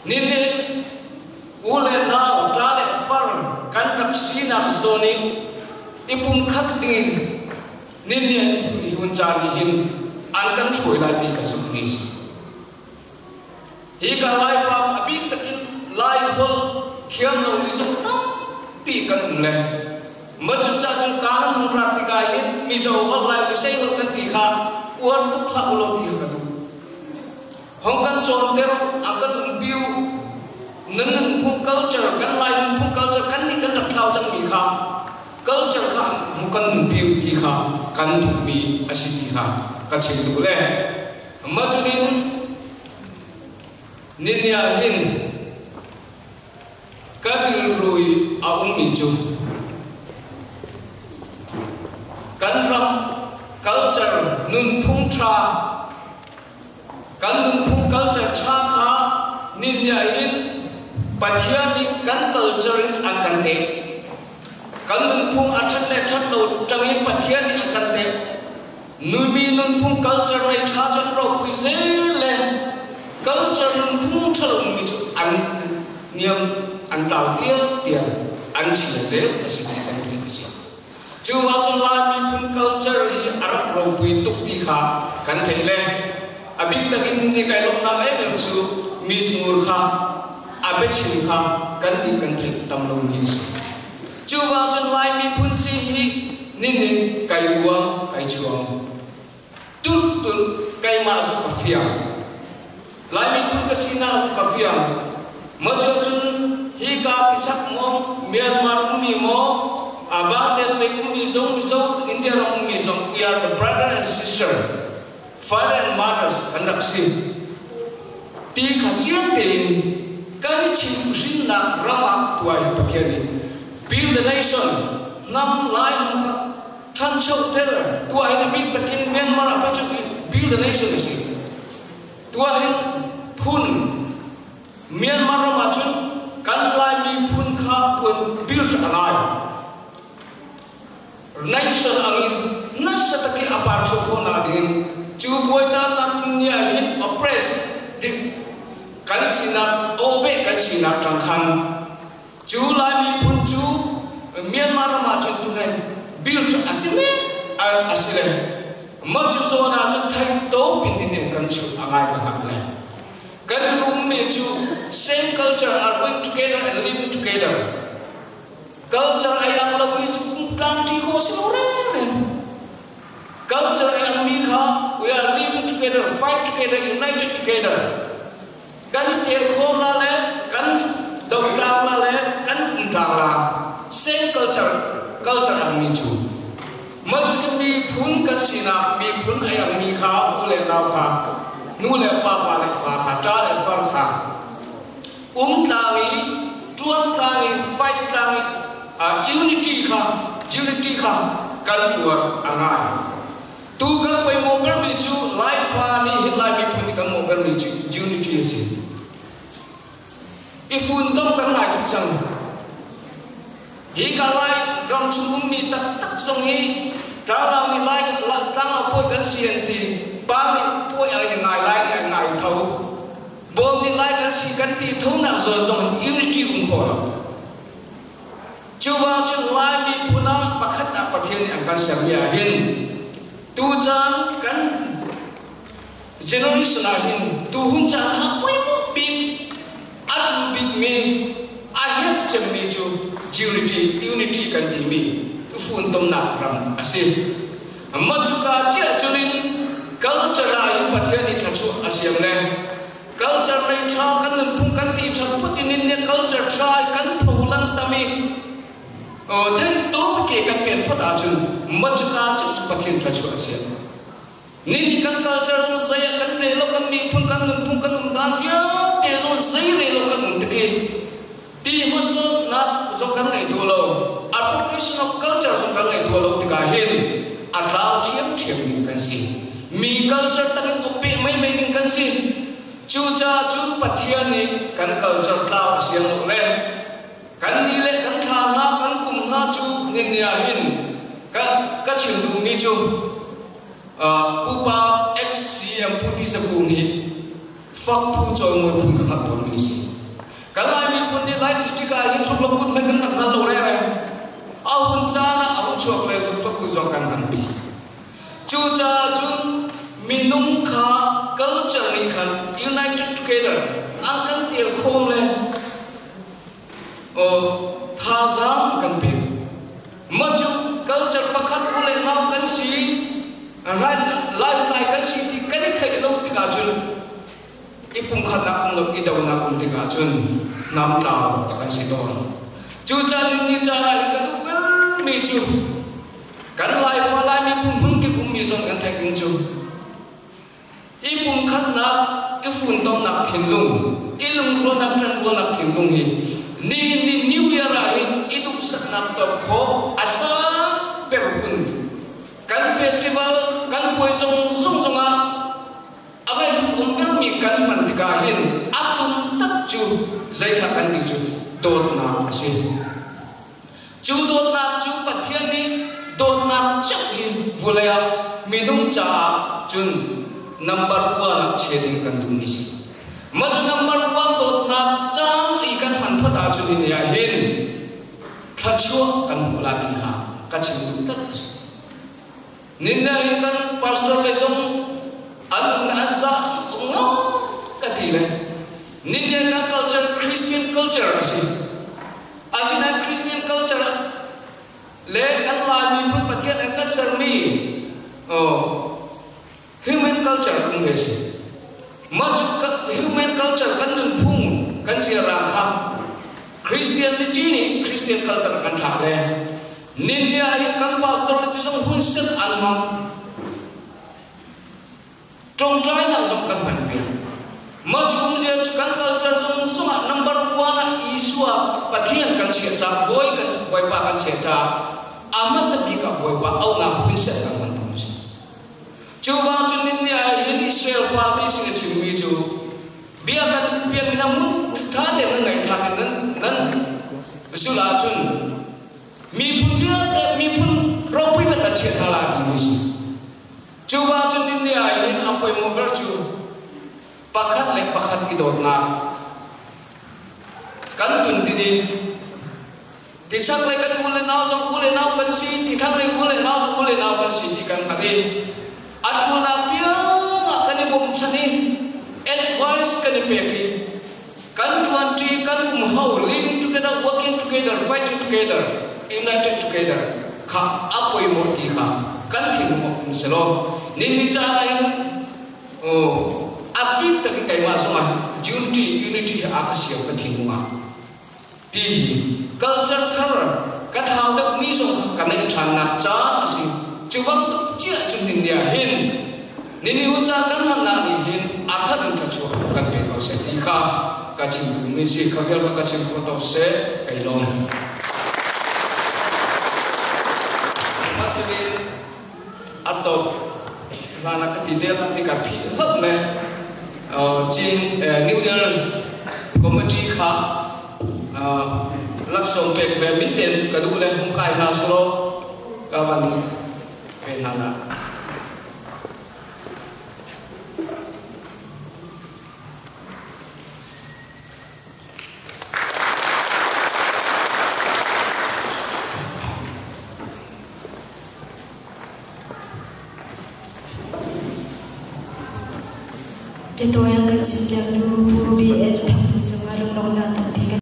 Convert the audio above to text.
Nihin u le nau, ṭa le far kan rak sinak zawn in i pumkhat dingin nihin hi hun caan nih hin an kan hruai lai ti ka zumh mi a si. Hi ka Laifa a bik takin Lai holh thiam lomi zong tampi kan um le ma cucaah cun ka nan hung rat tikah hin Mizo holh Lai Lusei holh kan ti kha uar tuk hlah u law ti kha ka duh. Hong kan cawnter a kan umpi u. Nan nunphung culture kan Lai nunphung culture kan nih kan rak thlau cangmi kha culture kha hong kan nunpi u ti kha kan duhmi a si ti kha ka chim duh le Mah cutin nini ah hin ka rilru i a ummi cu kan ram culture nunphung ṭha kan nunphung culture ṭha kha nini ah hin Pathian nih kan culture in a kan teh. Kan nunphung a ṭhat le ṭhat lo ṭangin Pathian nih a kan teh. Numi nunphung culture lei ṭha cu an ropui zel le culture nunphung ṭhalo mi cu an niam an tlau tial tial an chia zel a si ti kan theih a si. Cu ahcun Lai miphun culture hi a rak ropui tuk ti kha kan theih le a bik takin ni kai lawmhnak em em cu mi sngur kha a biachim kha kan nih kan theih tam lomi a si. Cu ahcun Lai miphun si hi ninin kai uang kai chuang. Tun tun keimah zu ka fiang. Lai miphun ka sinak zu ka fiang. Macu cun hi ka tichak maw Myanmar ummi maw Bangladesh lei ummi zong Mizo India ram ummi zong we are the brother and sister father and mothers kan rak si. Ti kha chiang tein kan i chimhhrinnak ram ah tuah hi Pathian nih build the nation hnam lai hnam kha ṭhanchoter tuah hin a bik takin Myanmar ah pei build the nation a si. Tuah hin phun Myanmar ram ah cun kan Lai miphun kha tuan build a ngai. Nation angin nasa taki a par chuah khawhnak dingin cu buaitannak nia hin oppress dik kan sinak awbe kan sinak ṭang khan cu Lai miphun cu Myanmar ram ah cun tunen build a si men a si le ma cu zawn ah cun thai topin in kan chuh a ngai ka hngak le kan rummi cu same culture are going together and living together. Culture ai ang lomi cu tlangṭi khawh a si lo reng. Culture ai angmi kha we are living together, fight together, united together. Kan i tel khawm la le kan dotlang la le kan umtlang la same culture culture angmi cu ma cu cu miphun kan sinak miphun ai angmi kha u le nau kha nu le pa pa le fa kha ṭa le far kha umtlang i ṭuantlang i fight tlang i unity kha unity kha kan uar a ngai. Tu kan poi bermi cu Laifa nih hin Lai miphun nih kan mawh bermi cu unity a si. I funtom kan ngai tuk cang. Hi ka Lai ram chung ummi taktak zong hi tlanglau nih Lai tlanglau puai kan si an ti pa nih puai ai ngai lai nih ai ngai tho. Bawm nih lai kan si kan ti thonak zawn zong in unity um khawh lo. Cuva cun Lai miphun ah pakhat ah Pathian nih an kan sermi ah hin tucaan kan generation ah hin tuhun caan ah poimawh bik a tu bikmi a herh cemmi cu unity unity kan timi funtomnak ram a si. Mah cuka ciah cunin culture ah hin Pathian nih ṭhachuah a siam le culture lei ṭha kan nunphung kan ti ṭhat phut in in culture ṭha kan pholan tam i thei to ke kan pen phot ahcun mah cuka cu Pathian ṭhachuah a siam. Nihin kan culture zong zei ah kan rel lo kan miphun kan nunphung kan umdan vialte zong zei rel lo kan um tik i ti hmasawtnak zong kan ngei duh lo appropriation of culture zong kan ngei duh lo tikah hin a tlau ṭhiamṭhiam ding kan si mi culture takin uk pe mei mei ding kan si cucaah cun Pathian nih kan culture tlau a siang lo le kan ni le kan thla hna kan kum hna cu ninni ah hin ka ka chim duhmi cu pupa XCM Pu Ti Za Kung hi fakphu cawimawi phun ka hngalh tawnmi a si. Kan Lai miphun nih Lai district ah hin luklakut hmanh kan rak hngal lo rere. A hun caan ah a hung chuak le luklakut zong kan hmanpi. Cucaah cun minung kha culture nih khan united together an kan tel khawm le thazaang kan pek. Mah cu culture pakhat u le nau kan si, Laitlai kan si ti kan i theih lo tikah cun i pumkhatnak um lo i donak um tikah cun namtlau kan si tawn. Cucaah ni caan ah hin ka duh bermi cu kan Laifa Lai miphun hmunkip ummi zong kan theih ding cu i pumkhatnak i funtomnak thinlung i lungrualnak ṭanrualnak thinlung hi nihin ni New Year ah hin i duhsaknak tuah khawh a sang ber hun kan festival kan puai zong zong zongah a kan um bermi kan hman tikah hin a tum tak cu zeithla kan ti cu dawtnak a si. Cu dawtnak cu Pathian nih dawtnak cio hi vulei ah minung caah cun number one ah chia ding kan duhmi si. Mah cu number one dawtnak caan i kan hman phot ahcun hi ni ah hin thluachuah kan hmuh lai ti kha ka chim duh tlat a si. Ninna kan pastor le zong an an zah nga ka ti le Ninne kan culture Christian culture a si. Asinain Christian culture le kan Lai miphun Pathian an kan sermi oh, human culture um ve si. Mah cu human culture kan nunphung kan ziarang kha Christianity nih Christian culture kan thlah le Ninnia hi kan pastor le ti zong hun set an hmang. Ṭawngṭainak zong kan hman piak. Mah cu umzia cu kan culture zong zongah number one ah Isua Pathian kan chiah caah Bawi kan Bawipa kan chiah caah a hmasa bik ah Bawipa auhnak hun set kan hman phung a si. Cu bang cun ninnia ah hin Israel fate sin a chimmi cu bia kan piak na mun ṭha tein nan ngaih ṭha in nan nan sul ahcun Miphun vialte miphun ropui bak a chiah hna lai timi si. Cu va cun India hin a poimawh ber cu pakhat le pakhat i dawtnak kan tun tini ti chaklei kan u le nau zong u le nau kan si ti thlanglei u le nau zong u le nau kan si ti kan hngalh i a ṭulnak piang ah kan i bawmchan i advice kan i pek i Kan ṭuanṭi, kan umho, living together, working together, fighting together, united together kha a poimawh ti kha kan thinlung ah um selaw ni caan ah hin a bik tak in keimah zongah unity unity hi a ka siam ka thinlung ah ti hi culture thar ka thlau deuh mi zong ka neih ṭhannak caan a si. Cu bantuk cia cun India hin nini ca kan hmannak nih hin a that in thluachuah kan pe ko seh ti kha ka chim duhmi si kha vial ka chim khawh tawk seh kai lawm. Actually, a top hlan ah ka ti te la ti ka phi hlap le Chin New Year Committee kha laksawng pek ve min ten ka duh le hung kai hna selaw ka van pe hna la. Biatawi a kan chimpiaktu Pu VN Thangpui cungah lunglawmhnak tampi.